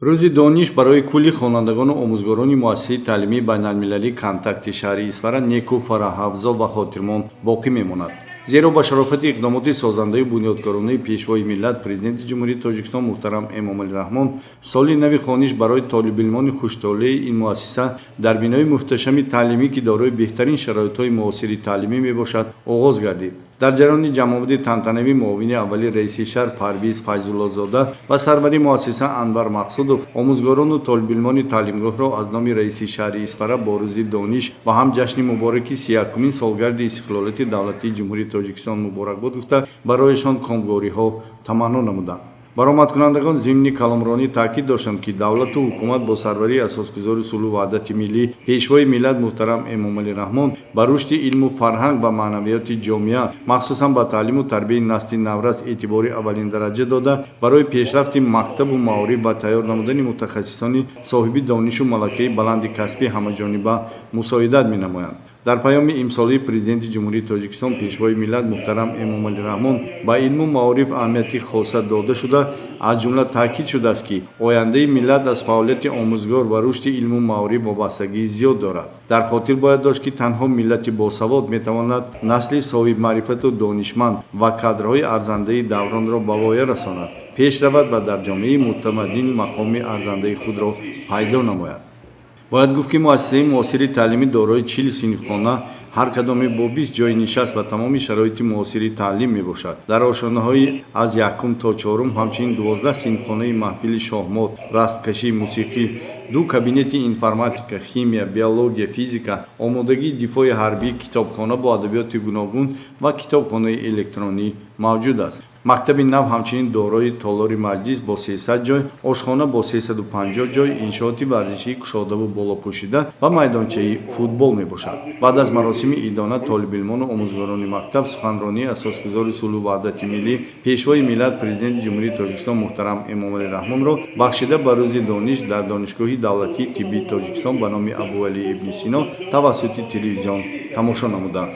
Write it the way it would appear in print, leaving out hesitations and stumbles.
Рӯзи дониш барои кулли хонандагону омӯзгорони муассисаи таълимии байналмилалии «Контакти» шаҳри Исфара неку фараҳафзо ва хотирмон боқӣ мемонад. Зеро ба шарофати иқдомоти созандаю бунёдкоронаи Пешвои миллат, Президенти Ҷумҳурии Тоҷикистон муҳтарам Эмомалӣ Раҳмон, соли нави хониш барои толибилмони хуштолеи ин муассиса дар бинои муҳташами таълимӣ, ки дорои беҳтарин шароитҳои муосири таълимӣ мебошад, оғоз гардид. Дар ҷараёни ҷамъомади тантанавӣ муовини аввали раиси шаҳр Парвиз Файзуллозода ва сарвари муассиса Анвар Мақсудов омӯзгорону толибилмони таълимгоҳро аз номи раиси шаҳри Исфара бо Рӯзи дониш ва ҳам ҷашни мубораки 31-умин солгарди истиқлолияти давлатии Ҷумҳурии Тоҷикистон муборакбод гуфта, барояшон комгориҳо таманно намуданд. Баромадкунандагон зимни каломронӣ таъкид доштанд, ки давлату ҳукумат бо сарварии асосгузори сулҳу ваҳдати миллӣ, Пешвои миллат муҳтарам Эмомалӣ Раҳмон ба рушди илму фарҳанг ва маънавиёти ҷомеа, махсусан ба таълиму тарбияи насли наврас эътибори аввалиндараҷа дода, барои пешрафти мактабу маориф ва тайёр намудани мутахассисони соҳиби донишу малакаи баланди касбӣ ҳамаҷониба мусоидат менамоянд. Дар паёми имсолаи Президенти Ҷумҳурии Тоҷикистон, Пешвои миллат муҳтарам Эмомалӣ Раҳмон ба илму маориф аҳамияти хоса дода шуда, аз ҷумла таъкид шудааст, ки ояндаи миллат аз фаъолияти омӯзгор ва рушди илму маориф вобастагии зиёд дорад. Дар хотир бояд дошт, ки танҳо миллати босавод метавонад насли соҳибмаърифату донишманд ва кадрҳои арзандаи давронро ба воя расонад, пеш равад ва дар ҷомеаи мутамаддин мақоми арзандаи худро пайдо намояд. Бояд гуфт, ки муассисаи муосири таълимӣ дорои 40 синфхона, ҳар кадоме бо 20 ҷойи нишаст ва тамоми шароити муосири таълим мебошад. Дар ошонаҳои аз якум то чорум ҳамчунин 12 синфхонаи маҳфили шоҳмот, расмкашӣ, мусиқӣ, ду кабинети информатика, химия, биология, физика, омодагии дифои ҳарбӣ, китобхона бо адабиёти гуногун ва китобхонаи электронӣ мавҷуд аст. Мактаби нав ҳамчунин дорои толори маҷлис бо 300 ҷой, ошхона бо 350 ҷой, иншооти варзишии кушодаву болопӯшида ва майдончаи футбол мебошад. Баъд аз маросими идона толибилмону омӯзгорони мактаб суханронии асосгузори сулҳу ваҳдати миллӣ, Пешвои миллат, Президенти Ҷумҳурии Тоҷикистон муҳтарам Эмомалӣ Раҳмонро бахшида ба Рӯзи дониш дар Донишгоҳи давлатии тиббии Тоҷикистон ба номи Абуалӣ ибни Сино тавассути телевизион тамошо намуданд.